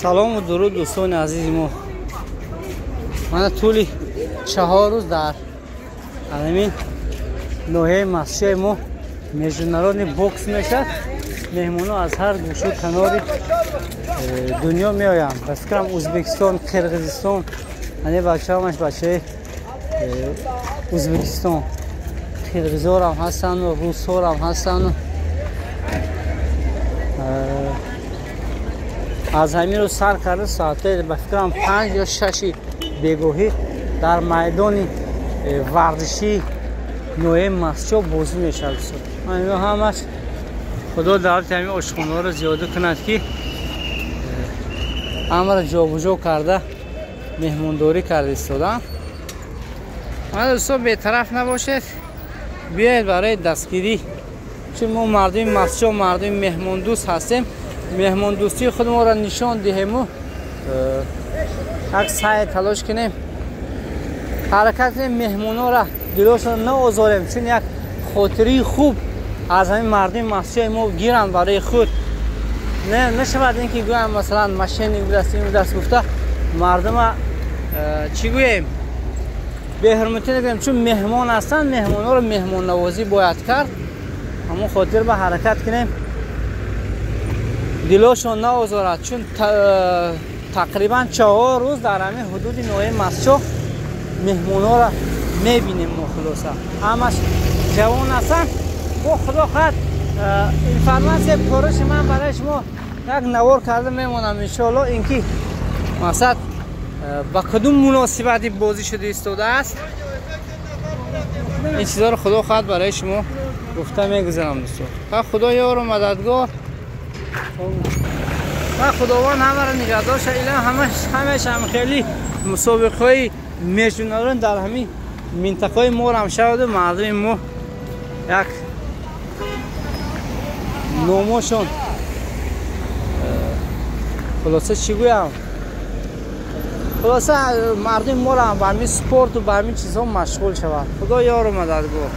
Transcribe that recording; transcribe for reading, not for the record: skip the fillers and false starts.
Салому дуруд, дӯстони азизи мо. Мана тӯли 4 рӯз дар ҳамин ноҳияи Мастчои мо международный бокс мешавад. Меҳмонҳо аз ҳар гӯшу канори дунё меоянд. Ба фикрам, Ӯзбекистон, Қирғизистон. Ане бача ҳамаш бачаи Ӯзбекистон, қирғизорам ҳастанду русҳорам ҳастанду. Аз ҳамин рӯз сар карда, соатҳои, ба фикрам, 5 ё 6-и бегоҳӣ дар майдони варзишии ноҳияи Мастчо бозӣ мешавад. Ино ҳамаш, Худо давлати ҳамин ошхонаҳоро зиёда кунад, ки ҳамаро ҷобуҷо карда, меҳмондорӣ карда истодаанд. Мана, дӯстон, бетараф набошед, биёед барои дастгирӣ, чун мо мардуми Мастчо мардуми меҳмондӯст ҳастем. Меҳмондӯстии худморо нишон диҳему як саъй талош кунем, ҳаракат кунем, меҳмонҳоро дилошон наозорем, чун як хотирии хуб аз ҳамин мардуми Мастчои мо гиранд барои худ. Не нашавад ин ки гӯям, масалан, мошенник будаст, ин будаст гуфта, мардума чӣ гӯем, беҳурматӣ накунем, чун меҳмон ҳастанд. Меҳмонҳоро меҳмоннавозӣ бояд кард. Ҳамон хотир ба ҳаракат кунем, дилошон наозорад, чун тақрибан 4 рӯз дар ҳамин ҳудуди ноҳияи Мастчоҳ меҳмонҳоро мебинем мо. Хулоса, ҳамаш ҷавон ҳастанд. Бо Худо хоҳад, информатсия пурраши ман барои шумо як навор карда мемонам, иншоалло. Ин ки мақсад ба кадом муносибати бозӣ шуда истодааст, ин чизҳоро, Худо хоҳад, барои шумо гуфта мегузарам, дӯстон. Худо ёру мададгор ва Худованд ҳамаро нигаҳдор шад. Ила ҳамеша хеле мусобиқаҳои международӣ дар ҳамин минтақаҳои моро шаваду мардуми мо як номошон, хулоса, чӣ гӯям, хулоса, мардуми моро ба ҳамин спорту ба ҳамин чизҳо машғул шавад. Худо ёру мададгор.